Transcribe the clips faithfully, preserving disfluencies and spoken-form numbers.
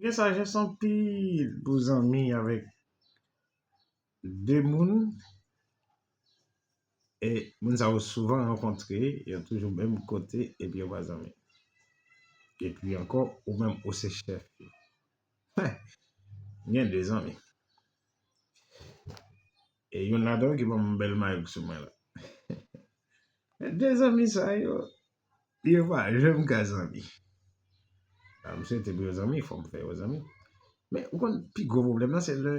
Gen sajès anpil pou zanmi avèk de moun, e moun sa yo souvan rankontre, yo toujou menm kote, epi yo pa zanmi. Epi ankò, ou menm ou se chèf yo. Gen de zanmi. E youn ladan yo ki ban m bèl mayo k sou mwen la. De zanmi sa yo, yo pa janm ka zanmi. A, m swete pou yo zanmi, fò m fè yo zanmi. Men, ou konn pi gwo pwoblèm nan, se lè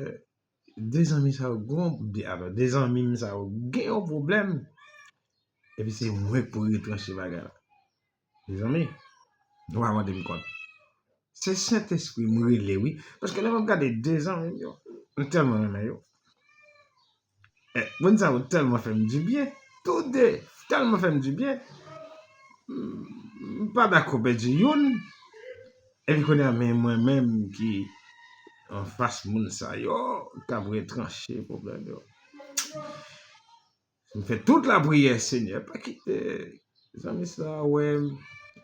de zanmi sa yo gon, de, alò, de zanmi m sa yo gen yon pwoblèm, epi se mwen k pou retranche bagay la. Mezanmi, nou pa mande m kont. Se Sentespri m rele, wi. Paske lè m ap gade de zanmi m yo, m tèlman renmen yo. Eh, moun sa yo tèlman fè m dibyen. Tou de, tèlman fè m dibyen. M pa dakò pèdi youn. Epi kounye a, men mwen menm ki anfas moun sa yo, k ap retranche pwoblèm yo. M fè tout lapriyè, Senyè, pa kite zanmi sa wè m,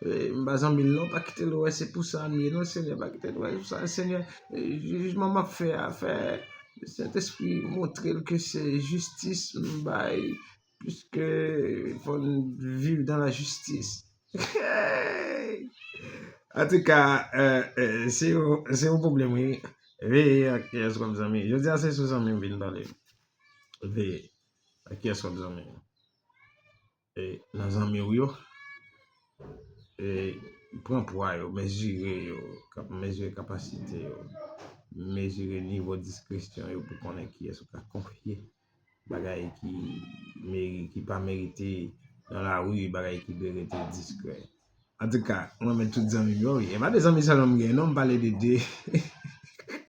eh, m pa zanmi l non, pa kite l wè se pou sa m ye non, Senyè, pa kite l wè se pou sa, Senyè, eh, jijman m ap fè a, fè Sentespri montre l ke se jistis m bay, piske fò n viv dans la justice. Antouka, eh, eh, se yon, se yon pwoblèm, wi. Veye ak kiyès w ap zanmi. Jodi a, se sou zanmi m vin pale. Veye ak kiyès w ap zanmi. E, nan zanmi w yo, e, pran pwa yo, mezire yo, kap-, mezire kapasite yo, mezire nivo diskresyon yo pou konnen kiyès ou ka konfye bagay ki meri-, ki pa merite nan lari, bagay ki dwe rete diskrè. Antouka, mwen renmen tout zanmi m yo, wi. E pa de zanmi sèlman m gen, non, m pale de de.